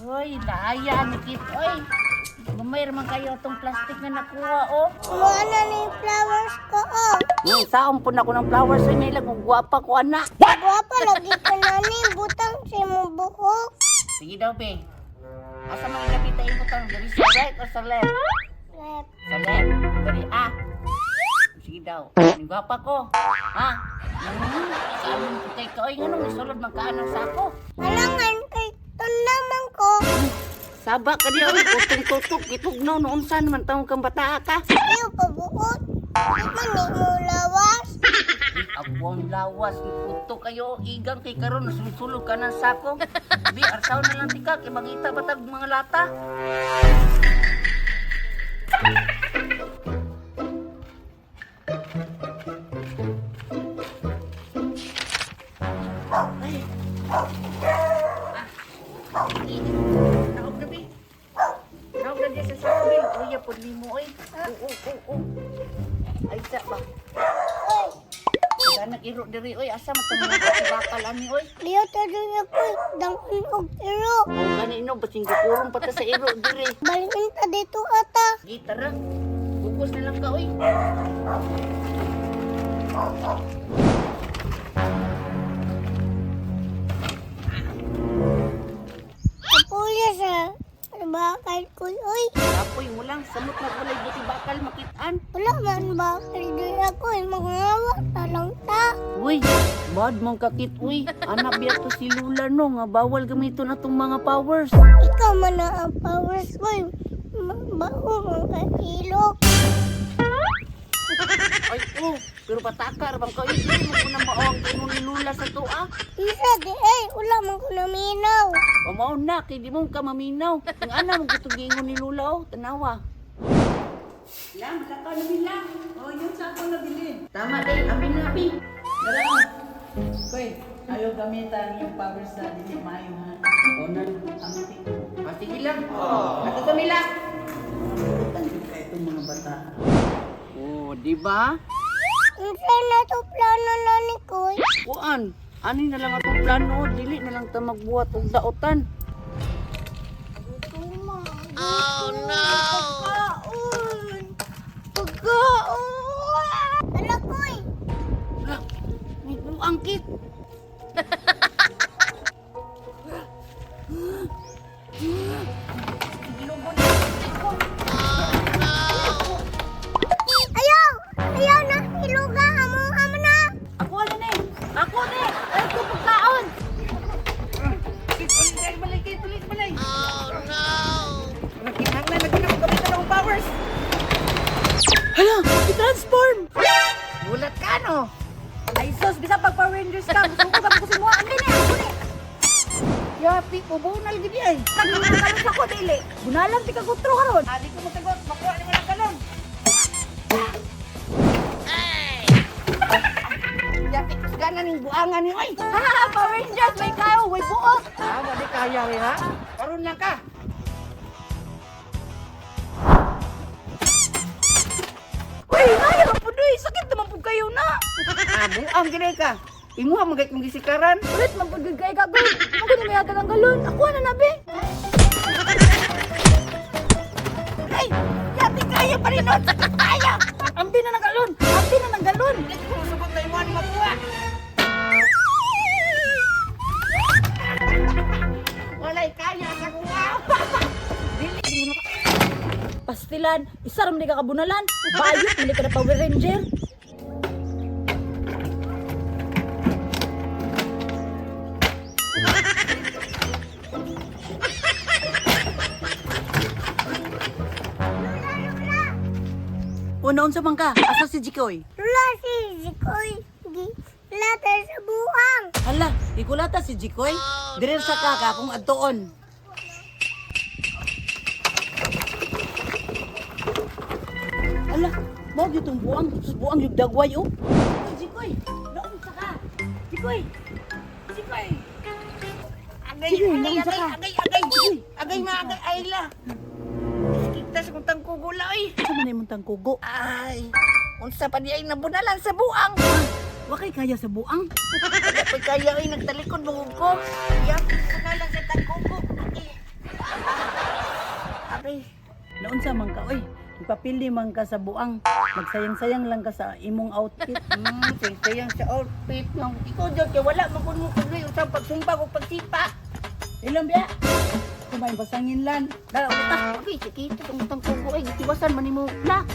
Uy, laaya ni Kit, oy. Gumay man kayo itong plastic nga nakuha, oh. Kumuha na ni flowers ko, oh. Saon po na ko ng flowers ay nila, gwapa ko, anak. Guwapa lagi ka na ni, butang sa imong buhok. Sige daw, be. Asa man ilapit ang butang? Diri sa right or sa left? Left. Sa left. Diri, ah. Sige daw. Ang gwapa ko. Ha? Saan ko kay ka? Oy, nganong isulod man ka anang sako? Alangan kay naman ko. Saba ka niya, oy. Putong tutok, gitugnaw, noon saan man taong kang bata ka. Ayaw pabuot. Di man ni mo lawas. Ako ang lawas, puto kayo, igang kay karon nasulsulog ka ng sako. Bi, arsaw na lang tika, kay mangita batag mga lata. Ay. Ah. Naog na, bi. Naog na diya sa sako, bi. Uya, po nimo, oy. Oo, oo, oo. Ay, sa ba? Oy, Ganag iro diri oy, asa man tong mga bakal ani oy. liyo ta dun ako. Dangon og iro. O gani no basing gikurong pa ta sa iro diri. Balikin ta dito ata. Gi tara. Bukos na lang ka oy. Kapuya sa bakal ko, oy. Kapoy mo lang samot na walay buti bakal makitaan. Wala man bakal dun ako. Mangawa ta lang ta. Uy, bad man kakit uy. Anak biya to si Lula no nga bawal gamiton atong mga powers. Ikaw man na ang powers ko. Bao man ka ilok. Ay oh, pero pataka ra bang ka oy. Dili mo ko na mao ang ingon ni Lula sa tuwa. Isa di ay, wala man ko naminaw. O mao na kay di mo ka maminaw. Ang ana mo gusto giingon ni Lula oh, tanawa. Lang, saka nabila. Oh, yun sa ako nabili. Tama day, amin na bi. Dala mo. Koy, ayaw gamitan yung powers na dili maayo ha. O na. Ampi. Ah, sige lang. Ato kami lang. Tanggip ka itong mga bata. Oh, di ba? Unsa na to plano na ni Koy? Kuan, ani na lang atong plano, dili na lang ta magbuhat og daotan. Oh no! Pagkaon! Pagkaon! Ala Koy! Hala, may buang kit. Ayaw! Ayaw na! Iluga! Amo amo na! Ako ano ni? Ako ni. Ay ko pagkaon. Kit, ulit balay, kit, ulit balay. Oh no. Nagkinahanglan lagi na gamitan akong powers. Hala, i-transform! Bulat ka no. Ay sus, bisa pag Power Rangers ka, gusto ko ko sa mga amin eh, ako ni. Yapi ko bunal gid ay. Nagkakalon sa ko dili. Bunalan ti ka kutro karon. Adi ko motagot, makuha ni man ang galon. Yapi, gana ning buangan ni oy. Ha, Power Rangers may kayo, way buot. Ah, wali kaya rin ha? Karon lang ka. Uy, naya ra pud uy, sakit naman pud kayo na. Ah, buang gid ka. Imuha man gay kong gisikaran. Ulit man pud gud kay ka gud. Mo gud may ang galon. Ako na na be. Ay, yati kaya pa rin nun. Kaya. Ambi na ng galon. Ambi na ng galon. Hindi ko sugot na imuha ni makuha. Walay kaya sa kuha. Dili. Pastilan, isa ra man ni ka kabunalan. Bayot man ni ka na Power Ranger. Lula! Lula! Una unsa man ka? Asa si Jikoy? Lula si Koy! Gi lata sa buang! Hala, ikulata si Jikoy. Dire sa kaka kung adtoon. Hala, mao gyud tong buang, buang yung dagway oh. Oy, Jikoy, naunsa ka? Jikoy. Jikoy. Agay, Sige, agay, naunsa agay, ka? agay, agay. Agay, ma, agay, ay la. Kita sa kong tangkugula, oy. Sa man imong tangkugo? Ay, unsa pa di ay nabunalan sa buang. Wa kay kaya sa buang. Wala pa kaya ay nagtalikod mong ko. Yapi ko na lang sa tangkugo. Agay. Aray. Naunsa man ka oy. Ipapili man ka sa buang. Magsayang-sayang lang ka sa imong outfit. Sayang sa outfit ng ikaw daw kay wala man kun mo kundi usang pagsumbag o pagsipa. Ilang biya? Kumain basangin lan. Dala ulit ta. Okay, sige, tungtang ko ay gitiwasan man nimo. La.